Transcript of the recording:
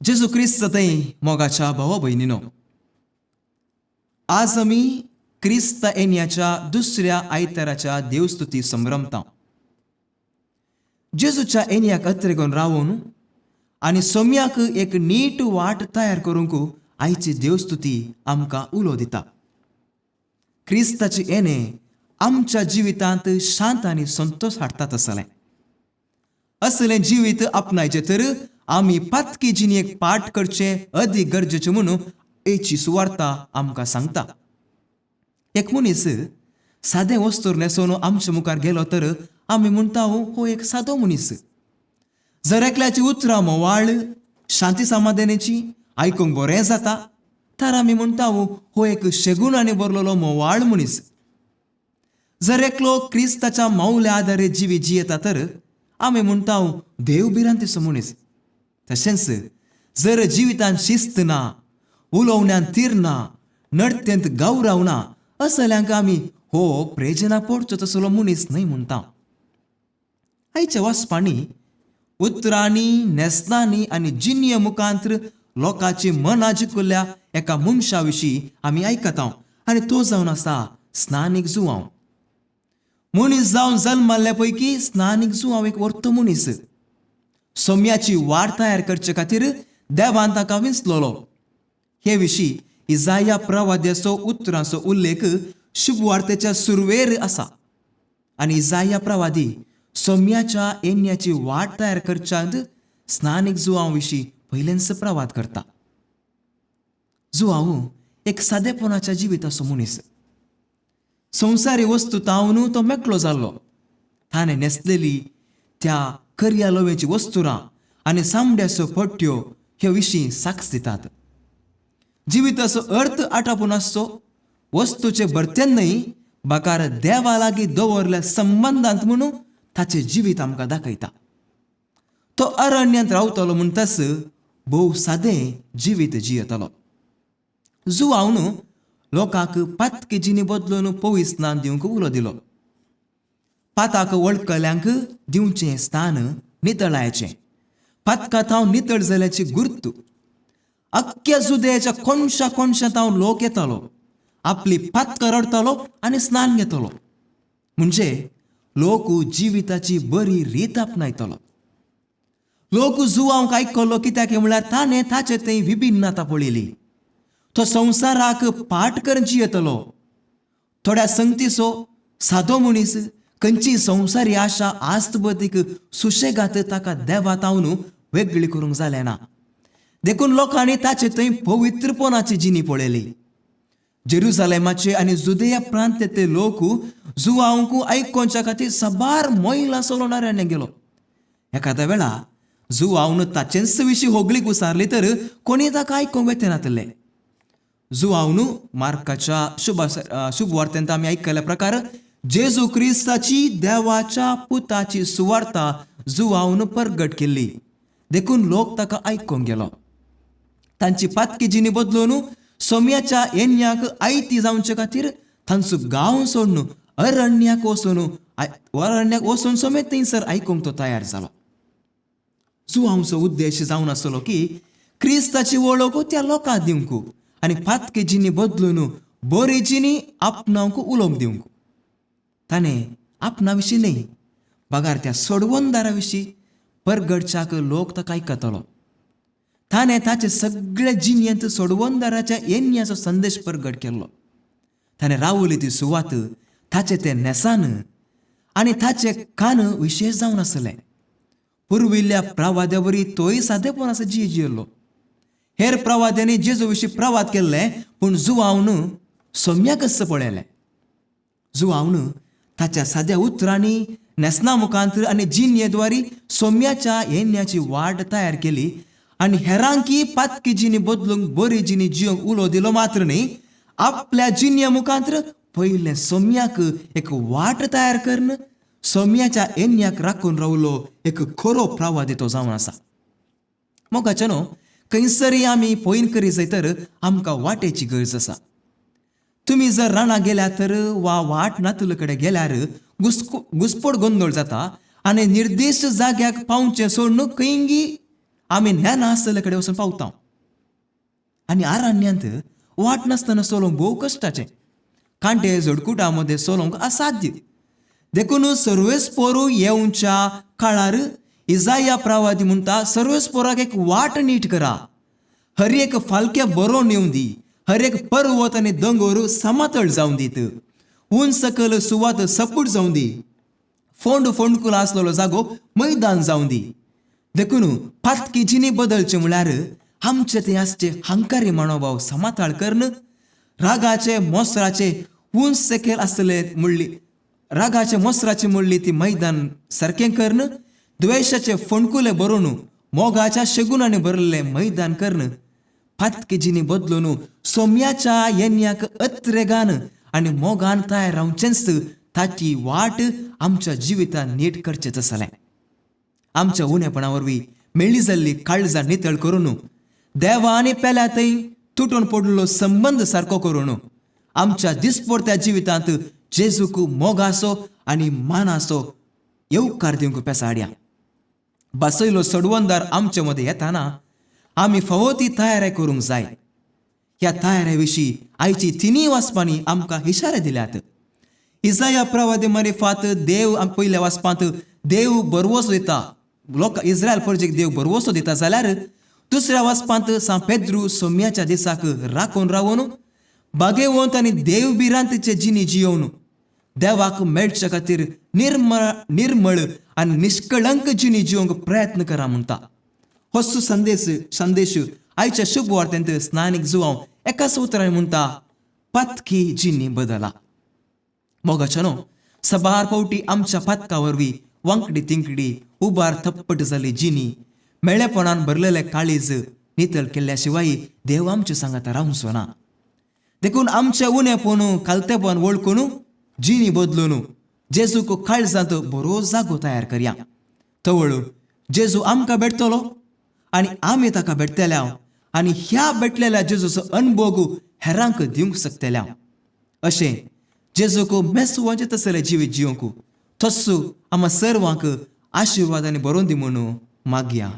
जेजू क्रिस्त थंय मोगाच्या भावा भयणीनो, आज आमी क्रिस्त येण्याच्या दुसऱ्या आयताराच्या देवस्तुती संभ्रमता. जेजूच्या येण्याक अत्रेगून रावून आनी सोम्याक एक नीट वाट तयार करूंक आयची देवस्तुती आमकां उलो दिता. क्रिस्ताची येणे आमच्या जिवितांत शांत आनी संतोश हाडटात. असलें असलें जिवीत आपणायचें तर आमी पातकी जिणेक पाठ करचें अदीक गरजेचें म्हणून हेची सुवार्ता आमकां सांगता. एक मनीस सादें वस्तूर न्हेसोवन आमच्या मुखार गेलो तर आमी म्हणटा, हो एक सादो मनीस. जर एकल्याची उतरां मोवाळ, शांती समाधानाची, आयकूंक बरें जाता तर आमी म्हणटा, हो एक शेगूण आनी बरलेलो मोवाळ मनीस. जर एकलो क्रिस्ताच्या मावल्या आदारे जिवी जियेता तर आमी म्हणटा, देव भिरांतीचो मनीस. तशेंच जर जिवितांत शिस्त ना, उलोवण्यांत तीर ना, नडतेंत गौरव ना, असल्यांक आमी हो प्रेजना पडचो तसलो मनीस न्हय म्हणटा. आयच्या वाचपांनी उतरांनी, न्हेसणांनी आनी जिणये मुखांत लोकांची मनां जिखिल्ल्या एका मनशा विशीं आमी आयकता आनी तो जावन आसा स्नानीक जुवांव. मनीस जावन जल्माल्ल्या पैकी स्नानीक जुवांव एक वर्तो मनीस. सोम्याची वाट तयार करचे खातीर देवान ताका विंचलोलो. हे विशीं इजाया प्रवाद्याचो उतरांचो उल्लेख शुभवार्तेच्या सुरवेर आसा आनी इजाया प्रवादी सोम्याच्या येण्याची वाट तयार करच्यांत स्नानीक जुवांव विशीं पयलेंच प्रवाद करता. जुवांव एक सादेपणाच्या जिविताचो मनीस. संवसारी वस्तू तावन तो मेकळो जाल्लो. ताणें न्हेसलेली त्या करया लोवेची वस्तुरां आनी सामड्याच्यो पट्ट्यो हे विशीं साक्ष दितात. जिविताचो अर्थ आटापून आसचो वस्तूचे भरतेन न्हय, बाकार देवा लागीं दवरल्या संबंदांत म्हणून ताचें जिवीत आमकां दाखयता. तो अरण्यांत रावतलो म्हणटाच भोव सादें जिवीत जियेतलो. जुवावन लोकांक पातकी जिणी बदलून पवित्र स्नान दिवंक उलो दिलो. पाताक वळखल्यांक दिवचें स्थान नितळायचें, पातका थावन नितळ जाल्याची गुर्त. अख्ख्या जुदयाच्या कोनशा कोनशा थावन लोक येतालो, आपली पातकां रडतालो आनी स्नान घेतलो, म्हणजे लोक जिविताची बरी रीत आपणायतलो. लोक जुवांक आयकलो कित्याक म्हळ्यार ताणें ताचे थंय विभिन्नता पळयली. तो संवसाराक पाठ करून जियेतलो. थोड्या संगतीचो सादो मनीस, खंयची संवसारी आशा आस्त बदीक सुशेगात ताका देवा तावन वेगळी करूंक जालें ना. देखून लोकांनी ताचे थंय पवित्रपणाची जिणी पळयली. जेरुजालेमाचे आनी जुदेया प्रांतांतले लोक जुवांक आयकोवच्या खातीर साबार मैलां चलोवणाऱ्यांनी गेलो. एखाद्या वेळा जुवावन ताचेच विशीं होगळीक उसारली तर कोणी ताका आयकूंक वेते नातले. जुवावन मार्काच्या शुभ शुभवार्तेंत आमी आयकल्ल्या प्रकार जेजू क्रिस्ताची, देवाच्या पुताची सुवार्ता जुवावन परगट केल्ली. देखून लोक ताका आयकूंक गेलो. तांची पातकी जिणी बदलून सोम्याच्या येन्याक आयती जावचे खातीर तांचो गांव सोडून अरण्याक वचून, अरण्याक वचून समेत थंयसर आयकूंक तो तयार जालो. जुवांचो उद्देश जावन आसलो की क्रिस्ताची वळख त्या लोकांक दिवंक आनी पातकी जिणी बदलून बरी जिणी आपणावंक उलोवंक दिवंक. ताणें आपणा विशीं न्हय, बगार त्या सोडवणदारा विशीं परगडच्याक लोक ताका आयकतलो. ताणें ताचे सगळे जिणेंत सोडवणदाराच्या येन्याचो संदेश परगट केल्लो. ताणें रावली ती सुवात, ताचें तें न्हेसान आनी ताचे कान विशेश जावन आसले. पुर्विल्ल्या प्रवाद्या वरी तोय सादेपणाचो जी जियेल्लो. हेर प्रवाद्यांनी जेजू विशीं प्रवाद केल्ले, पूण जुवावन सोम्याकच पळयलें. जुवावन ताच्या साद्या उतरांनी, न्हेसना मुखांत आनी जिणेद्वारी सोम्याच्या येन्याची वाट तयार केली आनी हेरांकी पातकी जिणी बदलूंक बरी जिणी जियोंक उलो दिलो मात्र न्ही, आपल्या जिणये मुखांत पयलें सोम्याक एक वाट तयार करून सोम्याच्या येन्याक राखून रावलो. एक खरो प्रवादी तो जावन आसा. मोगाचे न्हू, खंयसरय आमी पयन करी जाय तर आमकां वाटेची गरज आसा. तुमी जर रानां गेल्यार तर वा वाट नातले कडेन गेल्यार घुस्पड गोंदळ जाता आनी निर्दिश्ट जाग्याक पावचें सोडून खंयगी आमी ज्ञान आसतले कडेन वचून पावता. आनी आरण्यांत वाट नासतना चलोवंक भोव कश्टाचें, कांटे झडकुटा मदें चलोवंक असाध्य. देखून सर्वेस्पोरू येवच्या काळार इजाया प्रवादी म्हणटा, सर्वेस्पोराक एक वाट नीट करा, हर एक फालके बरोवन येवं दी, हर एक पर्वत आनी दोंगर समतळ जावं दीत, उंच सकयल सुवात सपूट जावं दी, फोंड फोंडकुल आसलेलो जागो मैदान जावं दी. देखून पातकी जिणी बदलचें म्हळ्यार आमचे थंय आसचे हंकारी मनोभाव समताळ करून रागाचे मोसराचे उंच सकयल आसले म्हणली रागाचे मोसराचे म्हणली ती मैदान सारकें करून द्वेशाचे फोंडकुले भरून मोगाच्या शेगुणांनी भरलें मैदान करून पातकी जिणी बदलून सोम्याच्या येन्याक अत्रेगान आनी मोगान तयार रावचेंच ताची वाट आमच्या जिवितान नीट करचें आसलें. आमच्या उणेपणा वरवीं मेळ्ळी जाल्ली काळजां नितळ करून देवा आनी पेल्या थंय तुटून पडिल्लो संबंद सारको करून आमच्या दिसपडत्या जिवितांत जेजूक मोगाचो आनी मानाचो येवकार दिवंक पेसाड्या. बासयलो सडवंदार आमचे मदें येताना आमी फावो ती तयारी करूंक जाय. ह्या तयारे विशीं आयची तिनूय वाचपांनी आमकां इशारे दिल्यात. इजाया प्रवादी मारिफात देव पयल्या वाचपांत देव बरवसो दिता, लोक इस्रायल परजेक देव बरवसो दिता, जाल्यार दुसऱ्या वाचपांत सांत पेद्रू सोम्याच्या दिसाक राखून रावून बागेवंत आनी देव भिरांतीचे जिणी जियोवन देवाक मेळचे खातीर निर्मळ निर्मळ आनी निश्कळंक जिणी जिवंक प्रयत्न करा म्हणटा. होच संदेश संदेश आयच्या शुभ वार्तेंत स्नानीक जुवांव एकाच उतरांनी म्हणटा, पातकी जिणी बदला. मोगाच्या न्हू, सबार फावटी आमच्या पातका वरवीं वांकडी तिंकडी उबार थप्पट जाल्ली जिणी, मेळेपणान भरलेले काळीज नितळ केल्ल्या शिवाय देव आमचे सांगाता रावचो ना. देखून आमचे उणेपण खालतेपण वळखून जिणी बदलून जेजूक काळजांत बरो जागो तयार करया. तवळ जेजू आमकां भेटतलो आनी आमी ताका भेटतल्या आनी ह्या भेटलेल्या जेजूचो अनभोग हेरांक दिवंक शकतल्या. अशें जेजूक मेसवाचें तसलें जिवीत जिवंक तस्सू आमा सर्वांक आशिर्वाद आनी बरोवन दी म्हणून मागया.